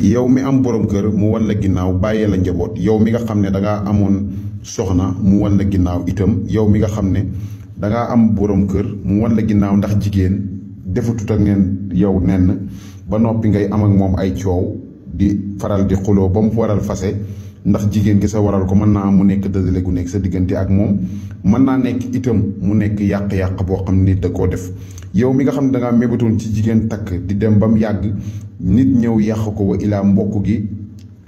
yow mi am borom kër mu wan la ginnaaw bàyyee la njaboot, yow mi nga xam ne dangaa amoon soxna mu wan la ginnaaw itam, yow mi nga xam ne dangaa am borom kër mu wan la ginnaaw ndax jigéen defatut ak ngeen yow nenn ba noppi ngay am ak moom ay coow di faral di xuloo ba mu waral fase ndax jigéen gi sa waral ko mën naa am mu nekk dëddale gu nekk sa diggante ak moom, mën naa nekk itam mu nekk yàq-yàq boo xam ne nit da koo def. yow mi nga xam ne dangaa mébatoon ci jigéen takk di dem ba mu yàgg nit ñëw yàq ko wa ilaa mbokk gi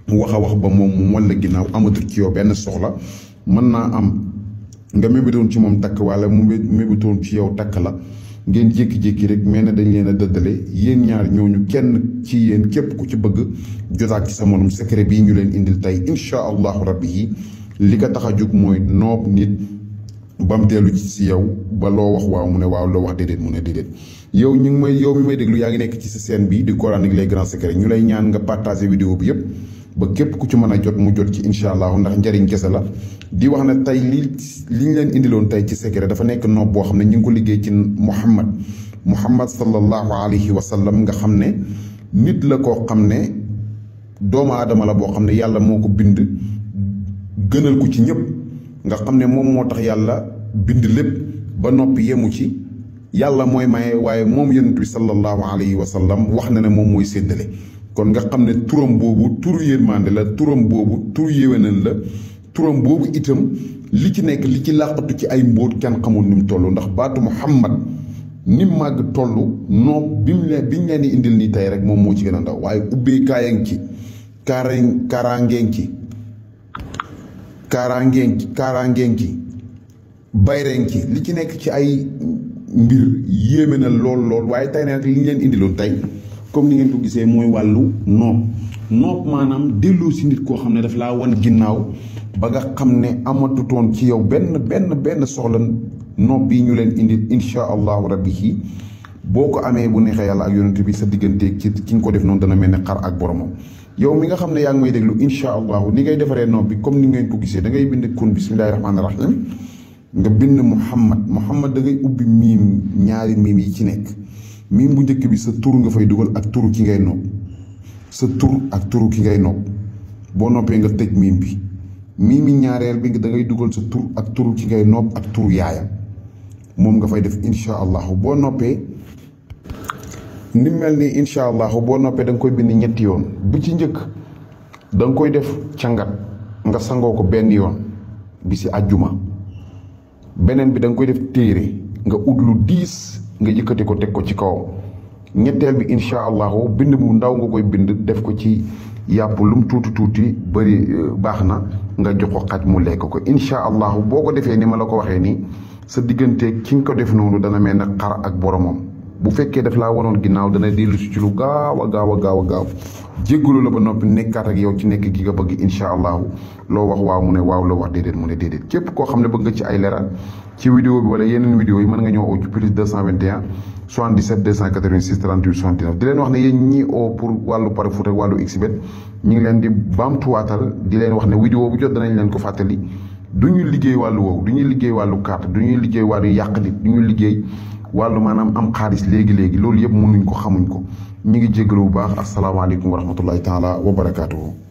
wax a wax ba moom mu wan la ginnaaw amatul ci yow benn soxla, mën naa am nga mébatoon ci moom takk wala mu mébatoon ci yow takk la, ngeen jékki-jékki rek mel ne dañ leen a dëddale. yéen ñaar ñooñu kenn ci yéen képp ku ci bëgg jotaat ci sa morom secret bii ñu leen indil tey incha allahu rabbi yi li ko tax a jóg mooy noob nit ba mu dellu ci si yow ba loo wax waaw mu ne waaw, loo wax déedéet mu ne déedéet. yow ñu ngi may yow mi may déglu yaa ngi nekk ci sa chaîne bi di coranique les grands secrets, ñu lay ñaan nga partager vidéo bi yëpp ba képp ku ci mën a jot mu jot ci incha allahu, ndax njëriñ kese la. di wax ne tey li ñu leen indiloon tey ci secret dafa nekk noob boo xam ne ñu ngi ko liggéey ci Muhammad sallallahu alayhi wa sallam, nga xam ne nit la koo xam ne doomu aadama la boo xam ne yàlla moo ko bind gënal ko ci ñëpp, nga xam ne moom moo tax yàlla bind lépp ba noppi yemu ci. yàlla mooy maye waaye moom yonent bi sallallahu alayhi wa sallam wax na ne moom mooy séddale. kon nga xam ne turam boobu turu yërmande la, turam boobu turu yéwénal la, turam boobu itam li ci nekk li ci làqatu ci ay mbóot kenn xamul ni mu toll, ndax baatu Muhammad ni mu màgg toll noob biñ leen di indil nii tey rek moom moo ci gën a ndaw. waaye ubbee kaayang ci kaaraangeen ci bayreen ci li ci nekk ci ay mbir yéeme na lool. waaye tey nag li ñu leen indiloon tey comme ni ngeen ko gisee mooy wàllu noob maanaam delloo si nit koo xam ne daf laa wan ginnaaw ba nga xam ne amatutoon ci yow benn soxla. noob bii ñu leen indil incha allahu rabbi yi boo ko amee bu neexee yàlla ak yonent bi sa digganteeg ci ki nga ko def noonu dana mel ne xar ak boromam. yow mi nga xam ne yaa ngi may déglu incha allahu ni ngay defaree noob bi comme ni ngeen ko gisee da ngay bind kun bismillahi rahmaani rahim nga bind Muhammad da ngay ubbi miim, ñaari miim yi ci nekk. miim bu njëkk bi sa tur nga fay dugal ak turu ki ngay noob, sa tur ak turu ki ngay noob. boo noppee nga tëj miim bi. miim yi ñaareel bi da ngay dugal sa tur ak turu ki ngay noob ak turu yaayam, moom nga fay def incha allahu. boo noppee ni mel ni incha allahu boo noppee da nga koy bind ñetti yoon. bu ci njëkk da nga koy def cangat nga sangoo ko benn yoon bi si àjjuma. beneen bi da nga koy def téere nga ut lu diis nga yëkkati ko teg ko ci kawam. ñetteel bi incha allahu bind bu ndaw nga koy bind def ko ci yàpp lu mu tuuti bëri baax na nga jox ko xaj mu lekk ko incha allahu. boo ko defee ni ma la ko waxee nii sa diggante ki nga ko def noonu dana mel ne xar ak boromam. bu fekkee daf laa wanoon ginnaaw dana dellu si ci lu gaaw a jéggalu la ba noppi nekkaat ak yow ci nekk gi nga bëgg incha allahu. loo wax waaw mu ne waaw, loo wax déedéet mu ne déedéet. képp koo xam ne bëgg nga ci ay leeral ci vidéo bi wala yeneen vidéo yi mën nga ñëw oo ci plus 221 77 286 38 69. di leen wax ne yéen ñi oo pour wàllu pari foot ak wàllu xbet ñu ngi leen di baamtuwaatal di leen wax ne vidéo bu jot danañ leen ko fàttali. du ñu liggéey wàllu woowu, du ñuy liggéey wàllu carte, du ñuy liggéey wàllu yàq nit, du ñuy liggéey wàllu maanaam am xaalis léegi loolu yëpp mënuñ ko xamuñ ko. ñu ngi jéggalu bu baax. asalaamaaleykum wa rahmatullahi taala wa barakaatuhu.